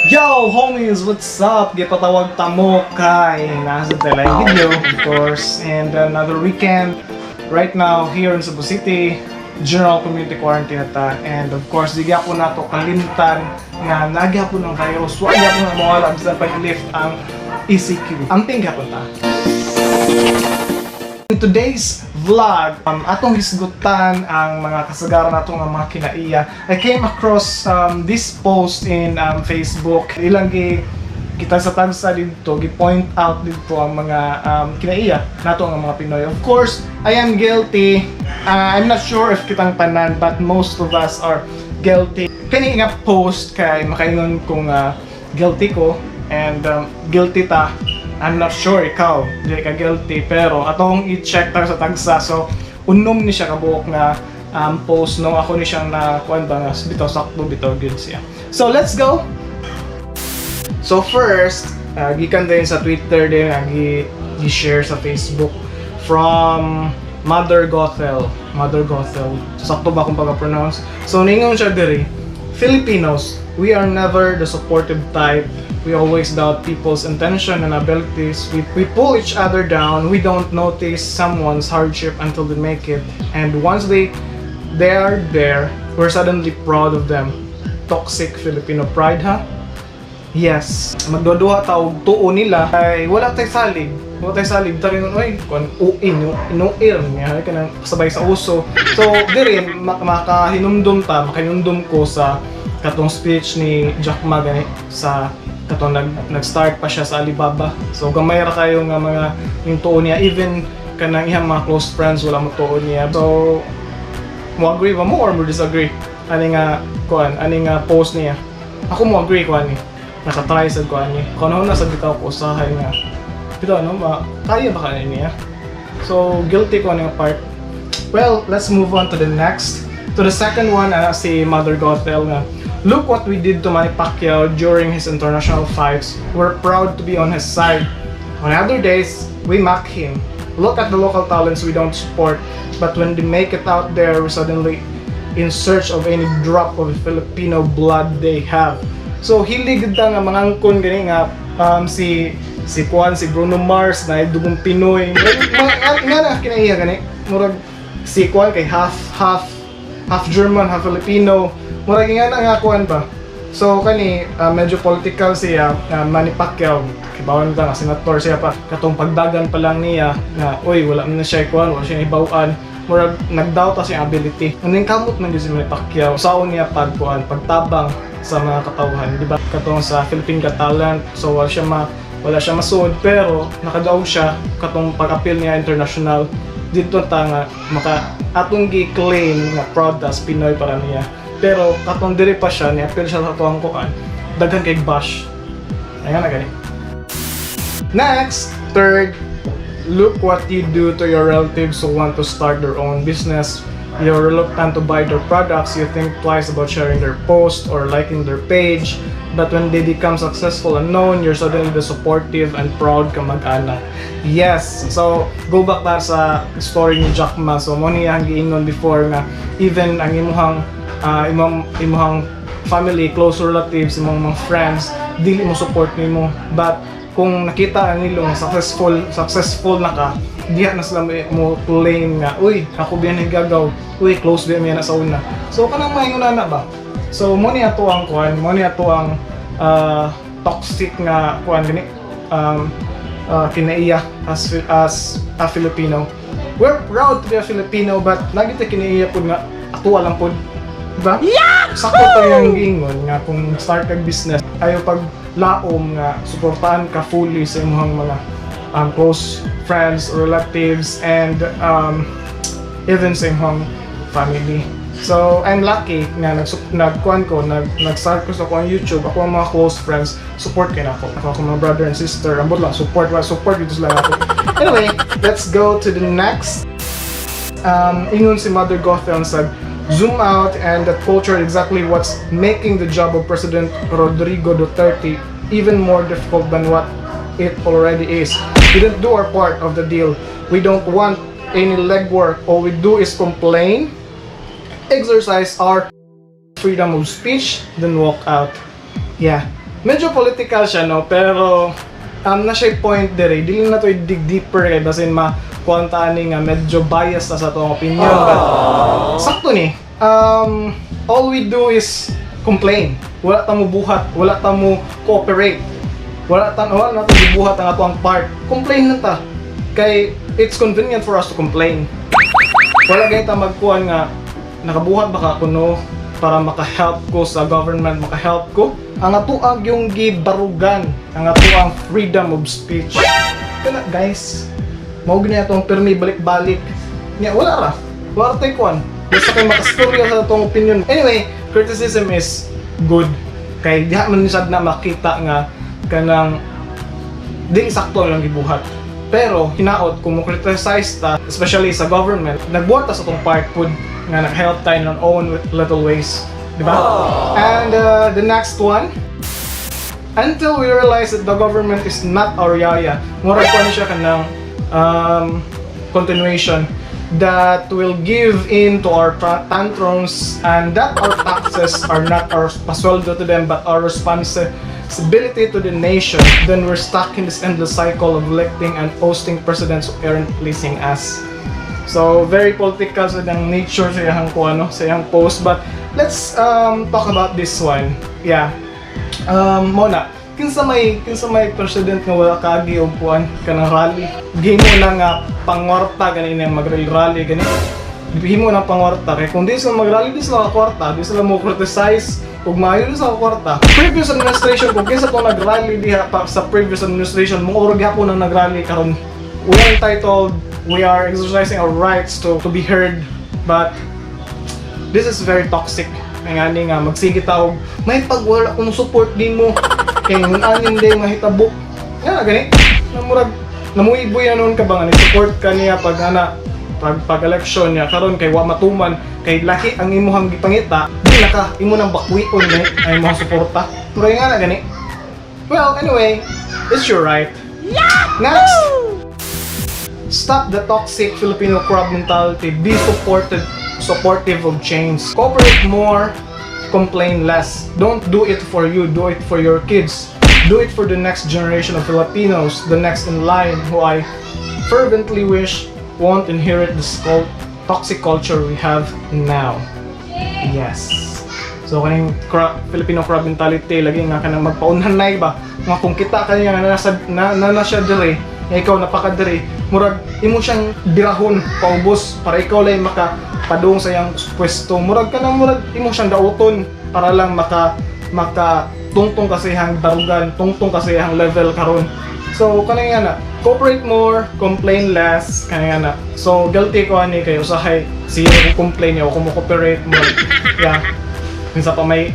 Yo, homies! What's up? Gipatawag ta mo kay naa sa tay video, of course, and another weekend. Right now, here in Cebu City, general community quarantine na ta. And of course, di gyapon nato kalimtan nga naa gyapon ang virus. Wa gyapon na mawala bisan pag-lift ang ECQ. Amping gyapon ta. In today's vlog, atong hisgutan ang mga kasagaran nato nga mga kinaiya. I came across this post in Facebook. Ilang gi kita sa tagsa dito, gi-point out dito ang mga kinaiya nato nga mga Pinoy. Of course, I am guilty. I'm not sure if kitang tanan, but most of us are guilty. Kani nga post kay makaingon kong guilty ko and guilty ta. I'm not sure ikaw, di ka guilty, pero atong i-check ta sa tagsa. So, unom ni siya kabuok nga post, no? Ako ni siyang na kuan ba nga bitaw sakto bitaw good siya. So, let's go! So first, gikan din sa Twitter din, gi-share sa Facebook from Mother Gothel. Mother Gothel. Sakto ba kung pag-pronounce? So ningon siya diri, "Filipinos, we are never the supportive type. We always doubt people's intention and abilities. We pull each other down. We don't notice someone's hardship until they make it. And once they are there, we're suddenly proud of them. Toxic Filipino pride, huh?" Yes. Magduduha ta og tuo nila ay wala tay salig. Wala tay salig ta rin, oy, kun uin inuir niya kanang sabay sa uso. So diri makahinumdum ta, makahinumdum ko sa katong speech ni Jack Ma gani sa katong nag-start pa siya sa Alibaba. So gamay ra kayo nga mga yung tuo niya, even kanang iyang mga close friends wala mo tuo niya. So mo agree ba mo or mo disagree? Ani nga kuan, ani nga post niya? Ako mo agree ko ani. Nakatry sad ko ani. Kung ano na sa bitaw ko usahay nga. Bitaw no ba kaya ba kani niya? So guilty ko ani nga part. Well, let's move on to the next. To the second one, si Mother Gothel nga, "Look what we did to Manny Pacquiao during his international fights. We're proud to be on his side. On other days, we mock him. Look at the local talents we don't support, but when they make it out there, we're suddenly in search of any drop of Filipino blood they have." So hili gid ta nga mangangkon gani nga si Juan, si Bruno Mars na dugong Pinoy. Mga nga na kinaiya gani. Murag si Juan kay half half half German, half Filipino. Murag nga na nga kuan ba. So kani medyo political siya, Manny Pacquiao. Kibawan ta nga senator siya pa. Katong pagdagan pa lang niya nga oy wala man na siya kuan, wala siya ibawaan. Murag nagdoubt ta siyang ability. Aning kamot man gyud si Manny Pacquiao. Saon niya pagkuan, pagtabang sa mga katawhan, di ba? Katong sa Philippine Got Talent, so wala siya masud pero nakadaog siya katong pag-appeal niya international dito ta nga maka atong gi-claim nga proud as Pinoy para niya. Pero katong diri pa siya ni appeal siya sa atuang kuan, daghan kay bash. Ayan na gani. Next, third, "Look what you do to your relatives who want to start their own business. You're reluctant to buy their products, you think twice about sharing their post or liking their page, but when they become successful and known, you're suddenly the supportive and proud kamag-anak." Yes, so go back ta sa story ni Jack Ma. So mo niya ang giingon before nga even ang imuhang family, close relatives, imong mga friends, dili mo support nimo. But kung nakita nilo nga successful successful na ka, diha na sila mo claim nga, "Uy, ako biya ni gagaw, uy, close biya miya na sa una." So kanang maingon na ba. So mo ni ato ang kuan, mo ni ato ang toxic nga kuan gani kinaiya as a Filipino. We're proud to be a Filipino, but lagi ta kinaiya pud nga ato lang pud. Diba? Yeah! Sakto pa yung giingon nga kung start kag business, ayo pag laom nga suportahan ka fully sa imong mga close friends, relatives, and even sa imong family. So, I'm lucky nga nagkuan ko, nag-start ko sa akong YouTube, ako ang mga close friends, support kay nako. Ako akong mga brother and sister, ambot lang, support, wa support dito sila ako. Anyway, let's go to the next. Ingon si Mother Gothel said, "Zoom out and that culture exactly what's making the job of President Rodrigo Duterte even more difficult than what it already is. We didn't do our part of the deal. We don't want any legwork. All we do is complain, exercise our freedom of speech, then walk out." Yeah. Medyo political siya, no? Pero na siya point dire. Dili na to i-dig deeper kay basin ma kuanta ani nga medyo bias na sa atong opinion, but sakto ni. All we do is complain. Wala ta mo buhat, wala ta mo cooperate. Wala na ta gibuhat ang atoang part. Complain lang ta. Kay it's convenient for us to complain. Wala gani ta magkuan nga nakabuhat ba ka kuno para maka-help ko sa government, maka-help ko. Ang atoang yung gibarugan, ang atoang freedom of speech. Kana, guys, mao gani atong permi balik-balik. Nya wala ra. Wala ra tay kuan. Basta kay makastorya sa atong opinion. Anyway, criticism is good. Kay diha man sad na makita nga kanang dili sakto lang gibuhat. Pero hinaot kung mo criticize ta, especially sa government, nagbuhat ta sa atong part pud nga naka-help tayo in our own little ways. Di ba? And the next one, until we realize that the government is not our yaya. Murag ko siya kanang continuation that will give in to our tantrums and that our taxes are not our pasweldo to them but our responsibility to the nation, then we're stuck in this endless cycle of electing and ousting presidents who aren't pleasing us. So very political sa iyang nature sa iyang ko ano, sa iyang post, but let's talk about this one. Yeah. Mo na kinsa may president nga wala kaagi og kuan, kanang rally? Gihimo na nga pangwarta gani na mag-rally gani. Himo na pangwarta kay kung di sila mag-rally, di sila kwarta, di sila mo criticize ug maayo di sila kwarta. Previous administration, kung kinsa to nag-rally diha pa sa previous administration, mo oro gyapon ang nag-rally karon. We are entitled, we are exercising our rights to be heard, but this is very toxic. Nga ani nga magsige ta og may pag wala kong support nimo kay ngun anin day mahitabo. Nga gani na murag namuiboy na noon ka ba nga ni support ka niya pag ana pag election niya. Karon kay wa matuman, kay lahi ang imuhang gipangita, di na ka imo nang bakwion gani ang imong suporta. Murag nga na gani. Well, anyway, it's your right. Next. Stop the toxic Filipino crab mentality. Be supportive of change. Cooperate more, complain less. Don't do it for you, do it for your kids. Do it for the next generation of Filipinos, the next in line, who I fervently wish won't inherit this toxic culture we have now. Yes. So kaning Filipino crab mentality lagi nga kanang magpaunhanay ba nga kung kita kaniya nga nasa na siya dire nga ikaw napaka dire, murag imo siyang birahon paubos para ikaw lang maka padung sa iyang pwesto. Murag kanang murag imo siyang dauton para lang maka tungtong ka sa iyang barugan, tungtong ka sa iyang level karon. So kanang nga na cooperate more, complain less, kanang nga na. So guilty ko ani kay usahay siya ko complain niya ako mo cooperate mo. Yeah, kinsa may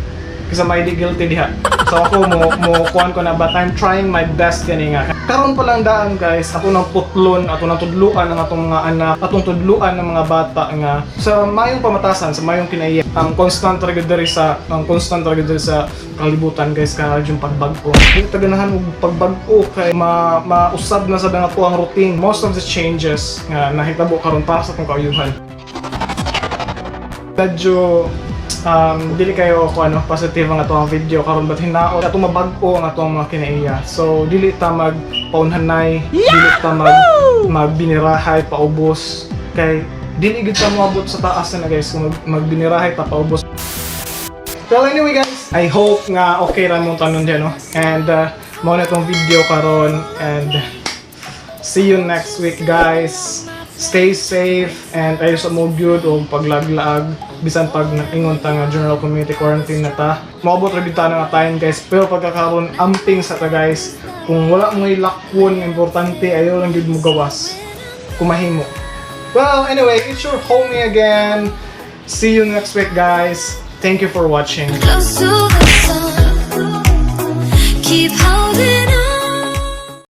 di guilty diha? So ako mo kuan ko na, but I'm trying my best kani nga karon pa lang daan, guys, ato nang putlon, ato nang tudluan ang atong mga anak, atong tudluan ng mga bata nga sa mayong pamatasan, sa mayong kinaiya, ang constant ra gyud diri sa kalibutan, guys, kay yung pagbag-o. Dili ta ganahan og pagbag-o kay ma mausab na sa ato ang routine. Most of the changes nga nahitabo karon para sa atong kaayuhan. Medyo dili kayo kung ano positive ang atong video karon, but hinaot ato mabag-o ang atong mga kinaiya. So dili ta mag paunhanay, dili ta magbinirahay paubos kay dili gid ta moabot sa taas na, guys, kung magbinirahay ta paubos. Well, anyway, guys, I hope nga okay ra mong tanon diyan, no? And mao na itong video karon and see you next week, guys. Stay safe and ayaw sa mo gyud og paglaglaag bisan pag naingon ta nga general community quarantine na ta. Moabot ra gyud ta na nga time, guys, pero pagkakaron amping sa ta, guys. Kung wala mo lakwon importante, ayaw lang gyud mo gawas kung mahimo. Well, anyway, it's your homie again. See you next week, guys. Thank you for watching. Close to the sun. Keep holding.